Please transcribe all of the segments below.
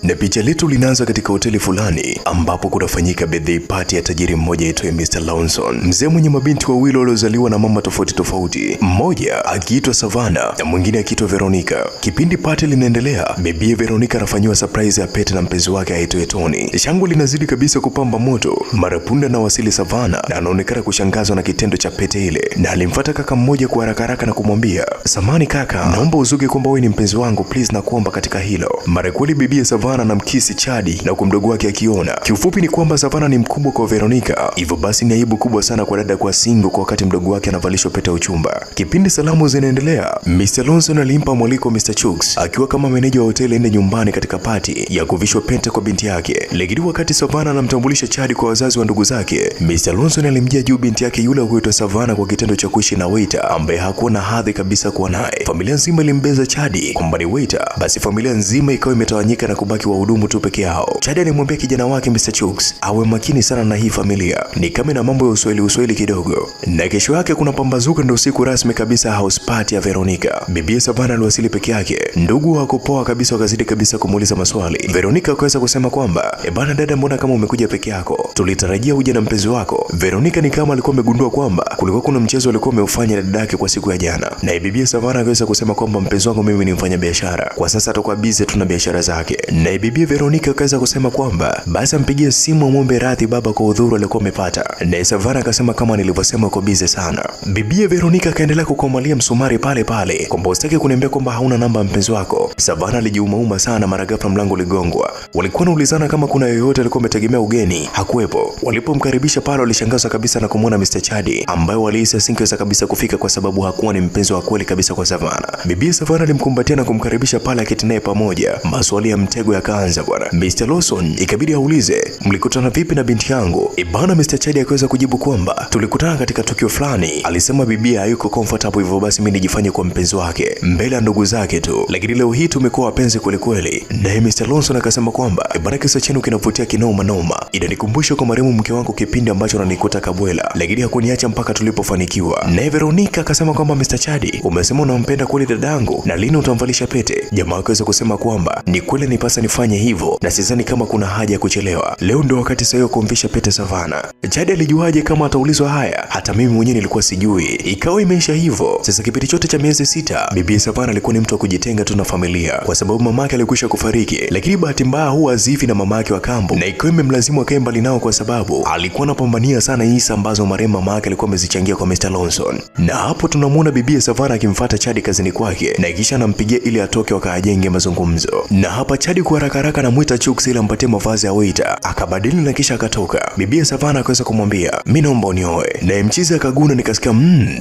Na picha letu linaanza katika hoteli fulani ambapo kunafanyika birthday party ya tajiri mmoja aitwaye Mr. Lawson, mzee mwenye mabinti wawili waliozaliwa na mama tofauti tofauti, mmoja akiitwa Savannah na mwingine akiitwa Veronica. Kipindi party linaendelea, bibie Veronica anafanyiwa surprise ya pete na mpenzi wake aitwaye Tony. Shangwe linazidi kabisa kupamba moto. Mara punde anawasili Savannah na anaonekana kushangazwa na kitendo cha pete ile, na alimfuata kaka mmoja kwa haraka haraka na kumwambia, "Samani kaka, naomba uzuge kwamba wewe ni mpenzi wangu, please na kuomba katika hilo." Mara kweli bibie Savannah anamkisi Chadi na kwa mdogo wake akiona. Kiufupi ni kwamba Savannah ni mkubwa kwa Veronica, hivyo basi ni aibu kubwa sana kwa dada kwa single kwa wakati mdogo wake anavalishwa pete ya uchumba. Kipindi salamu zinaendelea, Mr. Lonson alimpa mwaliko Mr. Chuks akiwa kama meneja wa hoteli ende nyumbani katika pati ya kuvishwa pete kwa binti yake. Lakini wakati Savannah anamtambulisha Chadi kwa wazazi wa ndugu zake, Mr. Lonson alimjia juu binti yake yule kuitwa Savannah kwa kitendo cha kuishi na waiter ambaye hakuwa na hadhi kabisa kuwa naye. Familia nzima ilimbeza Chadi kwamba ni waiter, basi familia nzima ikawa imetawanyika na kubaki wahudumu tu peke yao. Chadi alimwambia kijana wake Mr. Chuks awe makini sana na hii familia, ni kama na mambo ya uswahili uswahili kidogo. Na kesho yake kuna pambazuka, ndio siku rasmi kabisa house party ya Veronica. Bibi Savannah aliwasili peke yake, ndugu hawakupoa kabisa, wakazidi kabisa kumuuliza maswali. Veronica akaweza kusema kwamba e bana dada, mbona kama umekuja peke yako, tulitarajia uje na mpenzi wako. Veronica ni kama alikuwa amegundua kwamba kulikuwa kuna mchezo alikuwa ameufanya dada yake kwa siku ya jana. Na bibi Savannah akaweza kusema kwamba mpenzi wangu mimi ni mfanyabiashara, kwa sasa atakuwa busy tu na biashara zake. Na bibi Veronica akaweza kusema kwamba basi ampigie simu amwombe radhi baba kwa udhuru alikuwa amepata. Na Savannah akasema kama nilivyosema uko busy sana. Bibi Veronica akaendelea kukomalia msumari pale pale kwamba usitaki kuniambia kwamba hauna namba mpenzi wako. Savannah alijiumauma sana, mara ghafla mlango uligongwa. Walikuwa wanaulizana kama kuna yoyote alikuwa ametegemea ugeni, hakuwepo. Walipomkaribisha pale walishangazwa kabisa na kumwona Mr. Chadi ambaye walihisi asingeweza kabisa kufika kwa sababu hakuwa ni mpenzi wa kweli kabisa kwa Savannah. Bibi Savannah alimkumbatia na kumkaribisha pale aketi naye pamoja. Maswali ya mtego yakaanza bwana. Mr. Lawson ikabidi aulize, mlikutana vipi na binti yangu? Ibana Mr. Chadi akaweza kujibu kwamba tulikutana katika tukio fulani. Alisema bibi hayuko comfortable, hivyo basi mimi nijifanye kwa mpenzi wake mbele ya ndugu zake tu, lakini leo hii tumekuwa wapenzi kweli kweli. Naye Mr. Lawson akasema kwamba ibana, kisa chenu kinavutia kinoma noma, inanikumbusha kwa marehemu mke wangu kipindi ambacho ananikuta kabwela, lakini hakuniacha mpaka tulipofanikiwa. Naye Veronica akasema kwamba Mr. Chadi, umesema unampenda kweli dadangu, na lini utamvalisha pete? Jamaa akaweza kusema kwamba ni kweli nipasa nifanye hivyo na sidhani kama kuna haja ya kuchelewa, leo ndio wakati sahihi kumvisha pete Savannah. Chadi alijuaje kama ataulizwa haya? Hata mimi mwenyewe nilikuwa sijui. Ikawa imeisha hivyo. Sasa kipindi chote cha miezi 6 bibi Savannah alikuwa ni mtu wa kujitenga tu na familia kwa sababu mamake alikwisha kufariki, lakini bahati mbaya huwa azifi na mamake wa kambo, na ikawa imemlazimu akae mbali nao kwa sababu alikuwa anapambania sana hisa ambazo marehemu mamake alikuwa amezichangia kwa Mr. Lawson. Na hapo tunamuona bibi Savannah akimfuata Chadi kazini kwake na kisha anampigia ili atoke wakajenge mazungumzo. Na hapa Chadi kwa haraka haraka anamuita Chuks ili ampatie mavazi ya waiter, akabadili na kisha akatoka. Bibi Savannah akaweza kumwambia, mimi naomba unioe. Na mchizi akaguna, nikasikia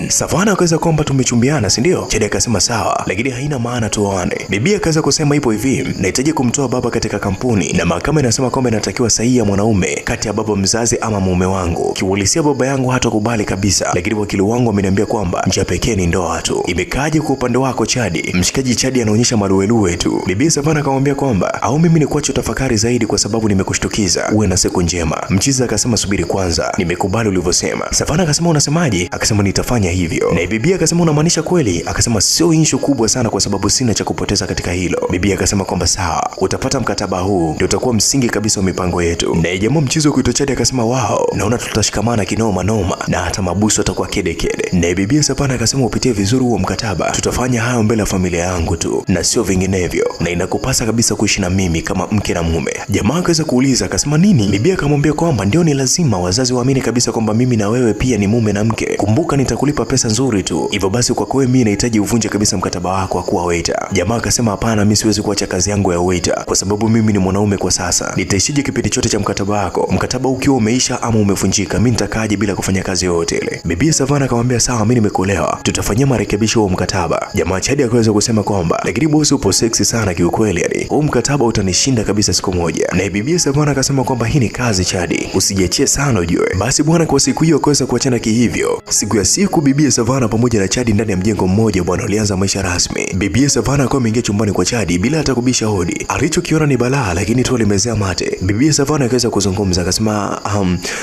Savannah akaweza kwamba tumechumbiana, si ndio? Chadi akasema sawa, lakini haina maana tuoane. Bibi akaweza kusema ipo hivi, nahitaji kumtoa baba katika kampuni na mahakama inasema kwamba inatakiwa sahihi ya mwanaume kati ya baba mzazi ama mume wangu. Kiuhalisia baba yangu hatakubali kabisa, lakini wakili wangu ameniambia kwamba njia pekee ni ndoa tu. Imekaje kwa upande wako Chadi? Mshikaji Chadi anaonyesha maluelue tu. Bibi Savannah akamwambia kwamba au mimi ni kuacha tafakari zaidi kwa sababu nimekushtukiza, uwe na siku njema. Mchizi akasema subiri kwanza, nimekubali ulivyosema. Savannah akasema unasemaje? Akasema nitafanya hivyo. Na bibi akasema unamaanisha kweli? Akasema sio issue kubwa sana kwa sababu sina cha kupoteza katika hilo. Bibi akasema kwamba sawa, utapata mkataba huu ndio utakuwa msingi kabisa wa mipango yetu. Na jamaa mchizi wa kuitwa Chadi akasema wao, naona tutashikamana kinoma noma na hata mabusu atakuwa kede kede. Na bibi Savannah akasema upitie vizuri huo mkataba, tutafanya hayo mbele ya familia yangu tu na sio vinginevyo, na inakupasa kabisa kuishi na mimi kama mke na mume. Jamaa akaweza kuuliza akasema nini? Bibi akamwambia kwamba ndio, ni lazima wazazi waamini kabisa kwamba mimi na wewe pia ni mume na mke. Kumbuka nitakulipa pesa nzuri tu, hivyo basi kwa kweli mimi nahitaji uvunje kabisa mkataba wako wa kuwa waiter. Jamaa akasema hapana, mimi siwezi kuacha kazi yangu ya waiter kwa sababu mimi ni mwanaume kwa sasa. Nitaishije kipindi chote cha mkataba wako? Mkataba ukiwa umeisha ama umevunjika, mimi nitakaaje bila kufanya kazi yoyote ile? Bibi Savannah akamwambia sawa, mimi nimekuelewa, tutafanyia marekebisho huo mkataba. Jamaa Chadi akaweza kusema kwamba lakini bosi upo sexy sana kiukweli, yani huu mkataba utanishinda kabisa siku moja. Na bibi Savannah akasema kwamba hii ni kazi Chadi, usijiachie sana ujue. Basi bwana, kwa siku hiyo akaweza kuachana kihivyo. Siku ya siku bibi Savannah pamoja na Chadi ndani ya mjengo mmoja bwana walianza maisha rasmi. Bibi Savannah akawa ameingia chumbani kwa Chadi bila hata kubisha hodi. Alichokiona ni balaa, lakini tu alimezea mate. Bibi Savannah akaweza kuzungumza akasema,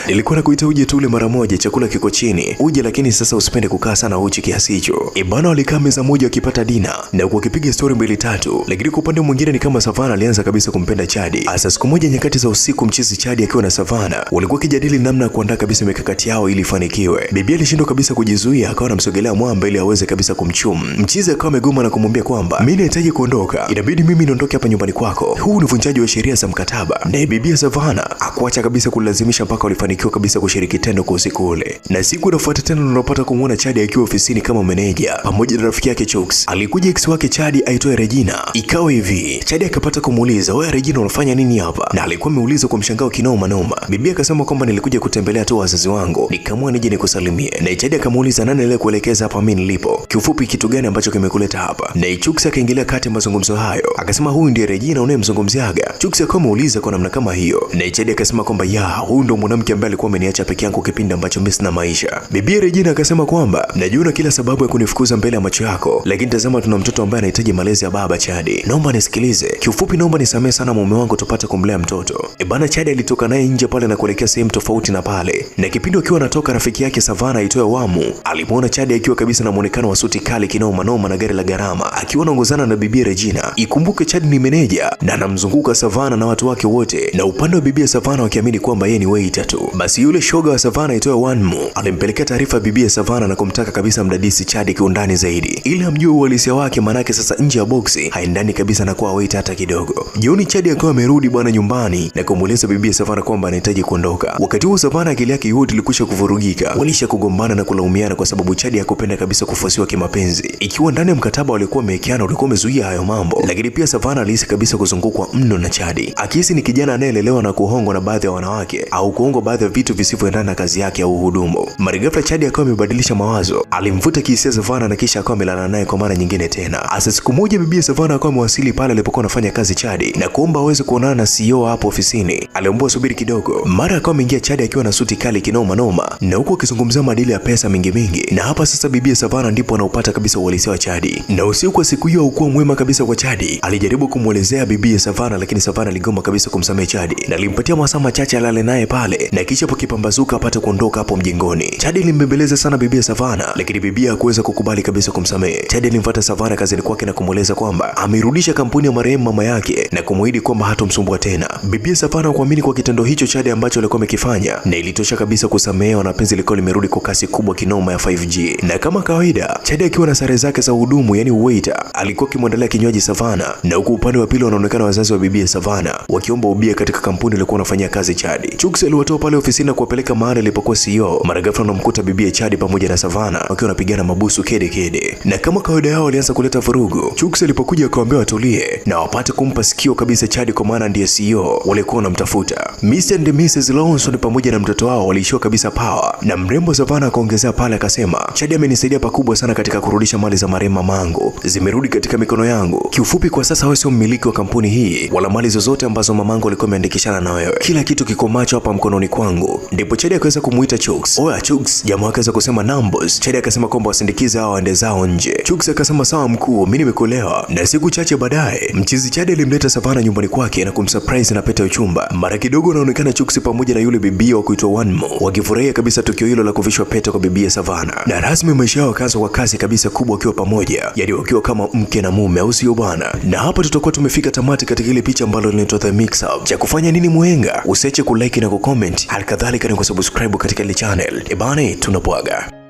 nilikuwa nakuita uje tule mara moja, chakula kiko chini uje, lakini sasa usipende kukaa sana uchi kiasi hicho. Ibana walikaa meza moja wakipata dina na wakipiga story mbili tatu, lakini kwa upande mwingine ni kama Savannah alianza kabisa kumpenda Chadi. Hasa siku moja nyakati za usiku, mchizi Chadi akiwa na Savana walikuwa wakijadili namna ya kuandaa kabisa mikakati yao ili ifanikiwe. Bibi alishindwa kabisa kujizuia, akawa anamsogelea mwamba ili aweze kabisa kumchumu. Mchizi akawa amegoma na kumwambia kwamba mimi nahitaji kuondoka, inabidi mimi niondoke hapa nyumbani kwako, huu ni uvunjaji wa sheria za mkataba. Naye bibi Savana akuacha kabisa kulazimisha mpaka walifanikiwa kabisa kushiriki tendo kwa usiku ule. Na siku inafuata tena tunapata kumuona Chadi akiwa ofisini kama meneja pamoja na rafiki yake Chooks. Alikuja ex wake Chadi aitwaye Regina. Ikawa hivi, Chadi akapata kumuuliza, wewe Regina unafanya nini hapa? Na alikuwa ameuliza kwa mshangao kinoma noma. Bibi akasema kwamba nilikuja kutembelea tu wazazi wangu, nikaamua nije nikusalimie. Na Chadi akamuuliza nani aliyekuelekeza hapa mimi nilipo? Kiufupi kitu gani ambacho kimekuleta hapa? Na Chooks akaingilia kati mazungumzo hayo, akasema huyu ndiye Regina unayemzungumziaga. Chooks akawa ameuliza kwa namna kama hiyo, na Chadi akasema kwamba ya, huyu ndo mwanamke ambaye alikuwa ameniacha peke yangu kipindi ambacho mimi sina maisha. Bibi Regina akasema kwamba najua una kila sababu ya kunifukuza mbele ya macho yako, lakini tazama tuna mtoto ambaye anahitaji malezi ya baba. Chadi, naomba nisikilize. Kiufupi naomba nisamehe sana mume wangu tupate kumlea mtoto. E bana, Chadi alitoka naye nje pale na kuelekea sehemu tofauti na pale. Na kipindi akiwa anatoka, rafiki yake Savana aitwaye Wamu alimuona Chadi akiwa kabisa na muonekano wa suti kali kinoma noma na gari la gharama, akiwa anaongozana na bibi Regina. Ikumbuke Chadi ni meneja na anamzunguka Savana na watu wake wote, na upande wa bibi Savana wakiamini kwamba yeye ni waiter tu. Basi yule shoga wa Savana aitwaye Wanmu alimpelekea taarifa bibi Savana na kumtaka kabisa mdadisi Chadi kiundani zaidi ili amjue uhalisia wake, manake sasa nje ya boksi haendani kabisa na kuwa waiter hata kidogo. Jioni Chadi akawa amerudi bwana nyumbani na kumueleza bibi Savana kwamba anahitaji kuondoka. Wakati huo Savana akili yake yote ilikwisha kuvurugika, walisha kugombana na kulaumiana kwa sababu Chadi hakupenda kabisa kufuasiwa kimapenzi, ikiwa ndani ya mkataba walikuwa wamewekeana ulikuwa umezuia hayo mambo. Lakini pia Savana alihisi kabisa kuzungukwa mno na Chadi, akihisi ni kijana anayelelewa na kuhongwa na baadhi ya wanawake au kuhongwa baadhi ya vitu visivyoendana na kazi yake au uhudumu. Mara ghafla Chadi akawa amebadilisha mawazo, alimvuta kihisia Savana na kisha akawa amelala naye kwa mara nyingine tena. Asa siku moja bibi Savana akawa amewasili pale alipokuwa anafanya kazi Chadi na kuomba aweze kuonana na CEO hapo ofisini. Aliomba subiri kidogo. Mara akawa ameingia Chadi akiwa na suti kali kinoma noma na huku akizungumzia madili ya pesa mingi mingi. Na hapa sasa bibi Savana ndipo anaupata kabisa uhalisia wa Chadi. Na usiku wa siku hiyo haukuwa mwema kabisa kwa Chadi. Alijaribu kumuelezea bibi Savana, lakini Savana aligoma kabisa kumsamehe Chadi na alimpatia masaa machache alale naye pale na kisha pakipambazuka apate kuondoka hapo mjengoni. Chadi alimbembeleza sana bibi Savana, lakini bibi hakuweza kukubali kabisa kumsamehe. Chadi alimfuata Savana kazini kwake na kumueleza kwamba amerudisha kampuni ya marehemu mama yake na kumuahidi kwamba hatomsumbua tena. Bibi Savana kuamini kwa kitendo hicho Chadi ambacho alikuwa amekifanya, na ilitosha kabisa kusamehewa na penzi lilikuwa limerudi kwa kasi kubwa kinoma ya 5G. Na kama kawaida, Chadi akiwa na sare zake za hudumu, yani waiter, alikuwa akimwandalia kinywaji Savana, na huku upande wa pili wanaonekana wazazi wa bibi Savana wakiomba ubia katika kampuni ilikuwa anafanyia kazi Chadi. Chooks aliwatoa pale ofisini na kuwapeleka mahali alipokuwa CEO. Mara ghafla anamkuta bibi Chadi pamoja na Savana wakiwa wanapigana mabusu kede kede, na kama kawaida yao walianza kuleta vurugu. Chooks alipokuja akawaambia watulie na wapate kumpa sikio kabisa Chadi, kwa maana ndiye CEO walikuwa wanamtafuta. Mr and Mrs Lawson pamoja na mtoto wao waliishiwa kabisa power, na mrembo Savana akaongezea pale akasema, Chadi amenisaidia pakubwa sana katika kurudisha mali za marehemu mamangu, zimerudi katika mikono yangu. Kiufupi kwa sasa wewe sio mmiliki wa kampuni hii wala mali zozote ambazo mamangu alikuwa ameandikishana na wewe, kila kitu kiko macho hapa mkononi kwangu. Ndipo Chadi akaweza kumuita Chooks. Oya Chooks, jamaa akaweza kusema numbers. Chadi akasema kwamba wasindikize hao waende zao nje. Chooks akasema sawa mkuu, mimi nimekuelewa. Na siku chache baadaye mchizi Chadi alimleta Savana nyumbani kwake na kumsurprise na pete ya uchumba. Mara kidogo anaonekana Chooks pamoja na yule bibi wa kuitwa Wanmo wakifurahia kabisa tukio hilo la kuvishwa pete kwa bibi Savana, na rasmi maisha yao yakaanza kwa kasi kabisa kubwa wakiwa pamoja, yani wakiwa kama mke na mume, au sio bwana? Na hapa tutakuwa tumefika tamati katika ile picha ambalo linaitwa The Mix Up. Cha kufanya nini muhenga? Usiache kulike na kucomment, halikadhalika ni kusubscribe katika ile channel. Ebane, tunabwaga.